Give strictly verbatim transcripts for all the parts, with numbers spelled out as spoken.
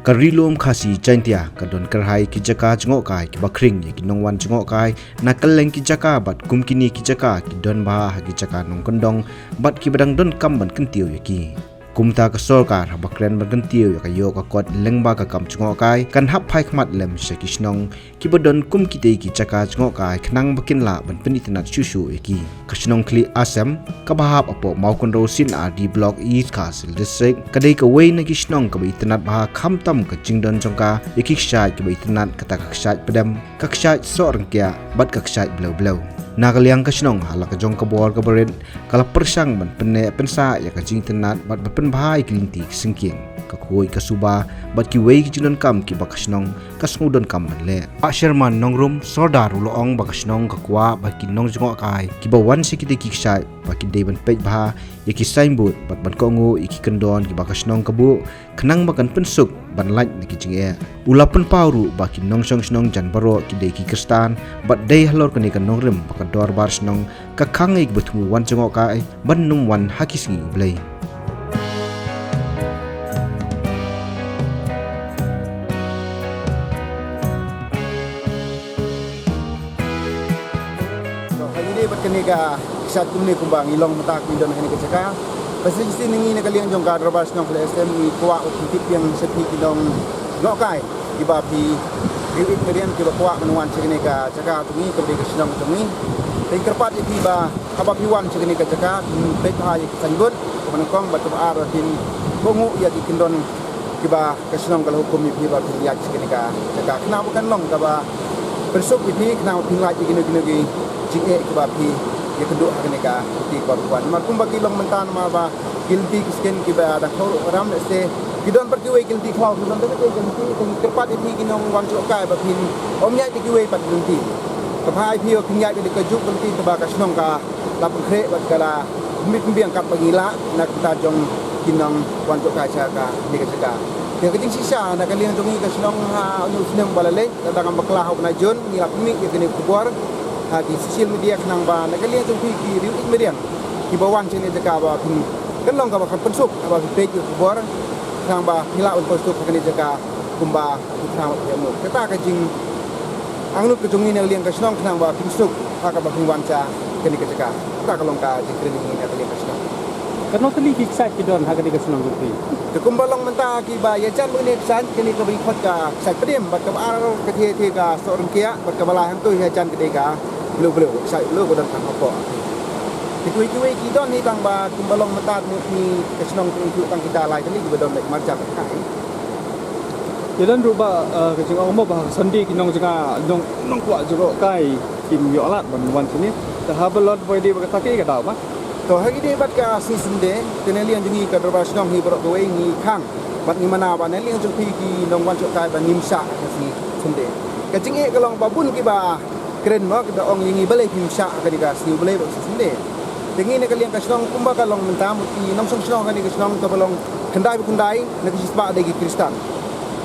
Ka Ri Lum Khasi Jaintia ka don kyrhai ki jaka jngohkai kiba khring ïa ki nongwan jngohkai na kylleng ki jaka, bad kum kine ki jaka ki don bha ha ki jaka nongkyndong bad kiba dang donkam ban kyntiew ïa ki. Kumta ka sorkar haba kren ban kyntiew ïa ka ïoh ka kot lyngba ka kam jngohkai kan hap phai khmat lem sha ki shnong kiba don kum kitei ki jaka jngohkai khnang ba kin lah ban pynitynnad shuh shuh ïa ki. Ka shnong Khlieh Asem, kaba hap hapoh Mawkynrew C and RD Block, East Khasi Hills District, ka dei kawei na ki shnong kaba itynnad bha khamtam ka jingdon jong ka ïa ki kshaid kiba itynnad, kata ka kshaid pdem, ka kshaid soh ryngkiah bad ka kshaid blew blew. Na ka liang ka shnong, ha la ka jong ka bor kaba rit, ka la pyrshang ban pynneh pynsah ïa ka jingitynnad bad ban pynbha ïa ki lynti ki syngkien, ka khuid ka suba bad kiwei ki jingdonkam kiba ka shnong ka sngewdonkam ban leh. Bah Sherman Nongrum, Sordar, u la ong ba ka shnong ka kwah ba ki nongjngohkai kiba wan sha kitei ki kshaid ba ki dei ban peit bha ïa ki signboard bad ban kohnguh ïa ki kyndon kiba ka shnong ka buh, khnang ba kan pynsuk ban lait na ki jingeh. U la pynpaw ruh ba ki nongshong shnong jan baroh ki dei ki Khristan, bad dei halor kane ka nongrim ba ka dorbar shnong ka khang ïa kiba thmu wan jngohkai ban nym wan ha ki sngi U Blei. To, ha ïdei bad kane ka kshaid kumne kumba ngi long mynta ki don ha kane ka jaka, ba shisien ngi na ka liang jong ka dorbar shnong Khlieh Asem ngi kwah ban tip biang sha phi ki nongjngohkai kiba phi riew ïeit mariang kiba kwah ban wan sha kane ka jaka jong ngi, kaba dei ka shnong jong ngi. Te ngi kyrpad ïa phi ba haba phi wan sha kane ka jaka, phin peit bha ïa ki signboard kaba nyngkong, bad kaba ar, phin kohnguh ïa ki kyndon kiba ka shnong ka la hukum ïa phi ba phin ïaid sha kane ka jaka, khnang ba kan long kaba pynsuk ïa phi, khnang ba phin lait ïa kino kino ki jingeh kiba phi ïakynduh ha kane ka lynti kaba phi wan. Namar kumba ki long mynta, namar ba ki lynti ki sken kiba dang khlaw ruh ram, lehse ki don pat kiwei ki lynti khlaw, ki don pat kiwei ki lynti, te ngi kyrpad ïa phi ki nongwan jngohkai ba phin ym ïaid ïa kiwei pat ki lynti. Kaba bha ïa phi ba phin ïaid ïa ka juk ka lynti kaba ka shnong ka la pynkhreh bad ka la pynbit pynbiang katba ngi lah na ka bynta jong ki nongwan jngohkai sha kane ka jaka. Te ka jingshisha na ka liang jong ngi ka shnong, ha une u snem ba la leit, lada ngam bakla ha u bnai Jun, ngi la pynmih ïa kane ka khubor ha ki social media, khnang ba na ka liang jong phi ki riew ïeit mariang kiba wan sha kane ka jaka ba phin, kan long kaba kan pynsuk haba phi peit ïa ka khubor, khnang ba phi lah ban pynsuk ha kane ka jaka kumba ki khnang ba phi ïa mut. Kata ka jingangnud ka jong ngi na ka liang ka shnong, khnang ba phin suk ha kaba phin wan sha kane ka jaka. Kata ka long ka jingkren jong ngi na ka liang ka shnong. Katno tylli ki kshaid ki don ha kane ka shnong jong phi? Te kumba long mynta kiba ïajan bad kane ka kshaid, kane kaba ngi khot ka kshaid pdem, bad kaba ar ka thie thie ka soh ryngkiah, bad kaba lai hangto ïajan ka dei ka blew blew, kshaid blew ka don tang hapoh. Te kiwei kiwei ki don hi tang ba kumba long mynta, te ngi ka shnong ka ïoh tang kita lai tylli kiba don leit marjan ka. Ïa don ruh ba, eh, ka jingong mo ba ha ka Sunday ki nong jnga, nong, nongkwah jngohkai kim ïoh lad ban wan shane. Te haba long ba ïadei bad kata, kaei ka daw ba? To, ha ïadei bad ka sngi Sunday, te na liang jong ngi ka dorbar shnong hi baroh kawei ngi khang bad ngi mano ba na liang jong phi ki nongwan jngohkai ba ngim shah ha ka sngi Sunday. Ka jingeh ka long ba bun kiba kren mo, kiba ong ïa ngi balei phim shah ha kane ka sngi U Blei bad ka sngi Sunday. Te ngi na ka liang ka shnong kumba ka long mynta, mut ki nongshong shnong ha kane ka shnong kaba long khyndai ba khyndai na ka shispah dei ki Khristan.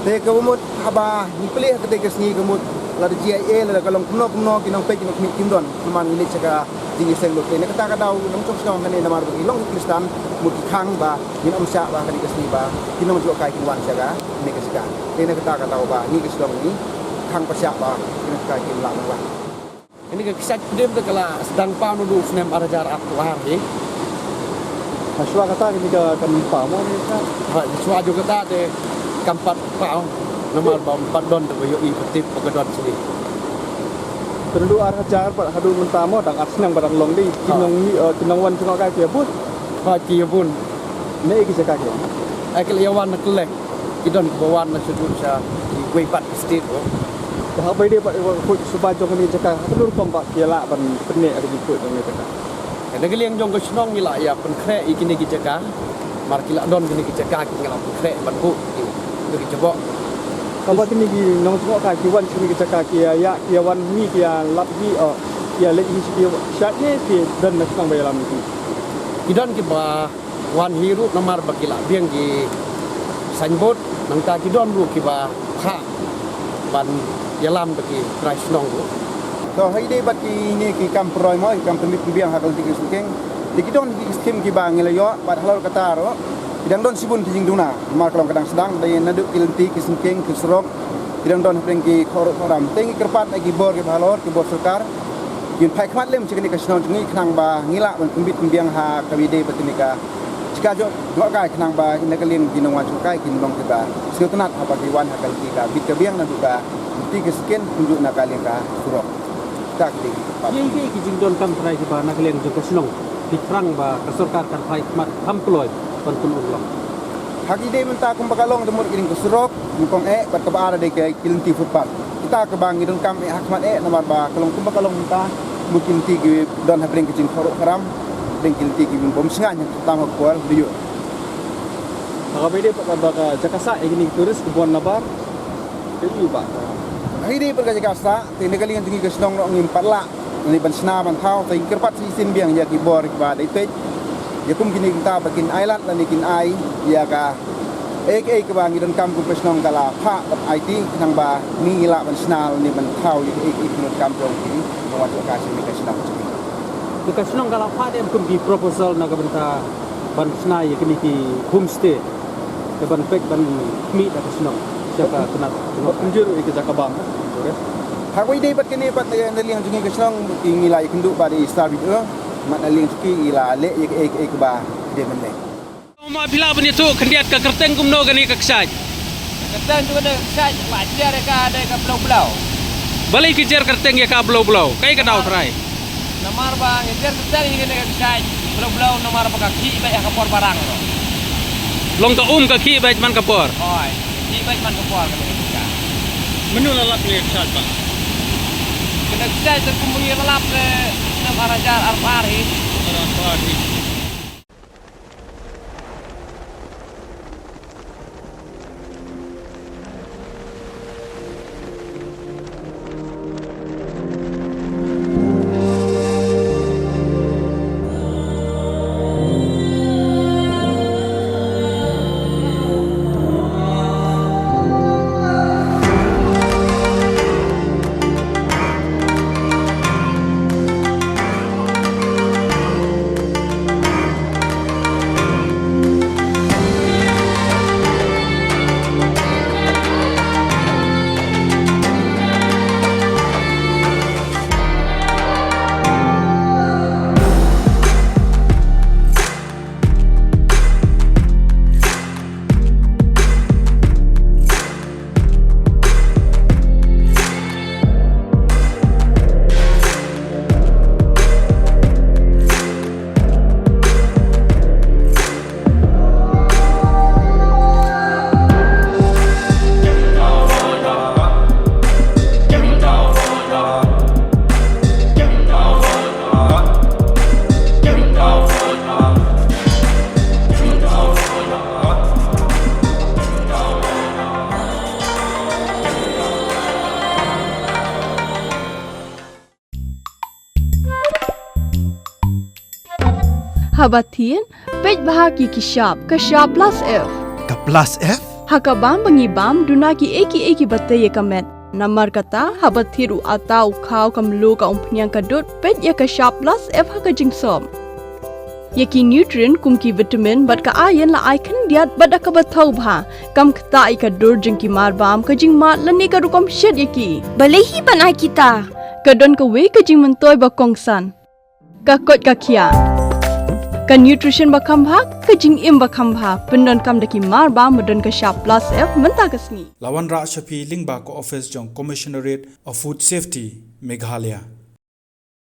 Te kaba mut haba ngi plie ha katei ka sngi, ka mut lada G I A, lada ka long kumno kumno, ki nongpeit ki nongkhmih kim don, namar ngi leit sha ka jingïaseng lut. Te na kata ka daw nongshong shnong hangne namar ba ki long ki Khristan, mut ki khang ba ngin ym shah ba ha kane ka sngi ba ki nongjngohkai kin wan sha kane ka jaka. Te na kata ka daw ba ngi ka shnong ngi khang pyrshah ba ki nongshong shnong kin lah ban wan. Kane ka kshaid pdem te ka la sdang paw naduh u snem ar hajar arphew ar hi. Hashwa kata kane ka kam paw mo ne ka? Ha, hashwa jong kata te kam pat paw. Namar ba ym pat don te ba ïohi ba tip ba ka don shane. Te naduh ar hajar bad haduh mynta mo, dang ar snem ba dang long dei. Ki nong, eh, ki nongwan jngohkai ki ïa bud? Ha, ki ïa bud. Ne ki jaka ki wan? Ai, ki la ïa wan na kylleng. Ki don kiba wan na sha, sha kiwei pat ki state ruh. Te haba ïadei bad ka khuid suba jong kane ka jaka, ha kano rukom ba ki ïa lah ban pynneh ïa ka jingkhuid jong kane ka jaka? Na ka liang jong ka shnong ngi la ïa pynkhreh ïa kine ki jaka. Namar ki la don kine ki jaka ki, ngi la pynkhreh ban buh ïa ki jaboh. Kaba kine ki nongjngohkai ki wan sha kine ki jaka ki ïa, ïa, ki ïa wan hi, ki ïa lap hi, oh, ki ïa leit hi sha ki shait ne ki don na shnong ba ïalam hi? Ki don kiba wan hi ruh namar ba ki la biang ki signboard, nangta ki don ruh kiba phah ban ïalam da ki trai shnong ruh. To, ha ïadei bad kine ki kam pynroi mo, ki kam pynmih pynbiang ha ka lynti ki syngkien, te ki don ki skim kiba ngi la ïoh bad halor kata ruh Ki dang don shibun ki jingduna, namar ka long ka dang sdang, dei naduh ki lynti, ki syngkien, ki surok, ki dang don hapdeng ki khorok khoram. Te ngi kyrpad ïa ki bor kiba halor, ki bor sorkar, kin pynkhmat lem sha kane ka shnong jong ngi khnang ba ngin lah ban pynbit pynbiang ha kaba ïadei bad kane ka jaka jngohkai khnang ba na ka liang ki nongwan jngohkai kin long kiba sngewtynnat haba ki wan ha ka lynti ka bit ka biang naduh ka lynti ka syngkien kumjuh na ka liang ka surok. Ïa ki jingdonkam trai kiba na ka liang jong ka shnong ki thrang ba ka sorkar kan phai khmat kham kloi ban pynurlong. Ha ki dei mynta kumba ka long, te mut ki dei ka surok, nyngkong eh bad kaba ar dei ki lynti footpath. Kita kaba ngi donkam eh ha khmat eh namar ba ka long kumba ka long mynta, mut ki lynti ki don hapdeng ki jingkhorok khoram, hapdeng ki lynti ki bym shngaiñ tam ha ka por dei ïoh. Ha kaba dei ba ka jaka sah ïa kine ki tourist ki bun nabar. Hynrei bad ka jaka sah, te na ka liang jong ngi ka shnong ruh ngim pat lah lane ban shna ban thaw, te ngi kyrpad shisien biang ïa ki bor kiba dei peit ïa kum kine kita ba kin ai lad lane kin ai ïa kaei kaei kaba ngi donkam kum ka shnong ka la phah bad aiti khnang ba ngi lah ban shna lane ban thaw ïa kaei kaei ki donkam jong ki nongwan jngohkai sha kane ka shnong. Te ka shnong ka la phah de kum ki proposal na ka bynta ban shna ïa kine ki homestay. Te ban peit ban khmih da ka shnong sha ka tnat. Ba pynjur ïa ka jaka bam. Ha kawei dei bad kane bad na liang jong ngi ka shnong ki ngi la ïakynduh bad i Star Bideur, mat na liang jong ki i la leh ïa kaei kaei kaba dei ban leh. Ma phi lah ban ïathuh khyndiat ka kyrteng kumno kane ka kshaid? Kyrteng tu kane ka kshaid la jer ïa ka dei ka blew blew. Balei ki jer kyrteng ïa ka blew blew? Kaei ka daw trai? Namar ba ngi jer kyrteng ïa kane ka kshaid blew blew namar ba ka khih beit ha ka por ba rang ruh. Long ka um ka khih beit man ka por. Hooid, khih beit man ka por kane ka kshaid. Mano la lap kane ka kshaid ba? Kane ka kshaid te kum ngi la lap ne snem ar hajar arphew ar hi. Ar hajar arphew ar hi. Haba thied, peit bha ïa ki shap, ka shap plus F. Ka plus F? Ha ka bam ba ngi bam, duna kiei kiei kiba tei ïa ka met. Namar kata, haba thied u atta, u khaw, ka mluh, ka umphniang, ka dud, peit ïa ka shap plus F ha ka jingsop. Ïa ki nutrient kum ki vitamin bad ka iron la ai khyndiat bad da kaba thaw bha. Kam ktah ïa ka dur jong ki marbam, ka jingmad lane ka rukom shet ïa ki. Balei hi ban ai kita? Ka don kawei ka jingmyntoi ba kongsan. Ka koit ka khiah. Ka nutrition ba kham bha, ka jingim ba kham bha. Pyndonkam da ki marbam ba don ka shap plus F mynta ka sngi. La wanrah sha phi lyngba ka office jong Commissionerate of Food Safety, Meghalaya.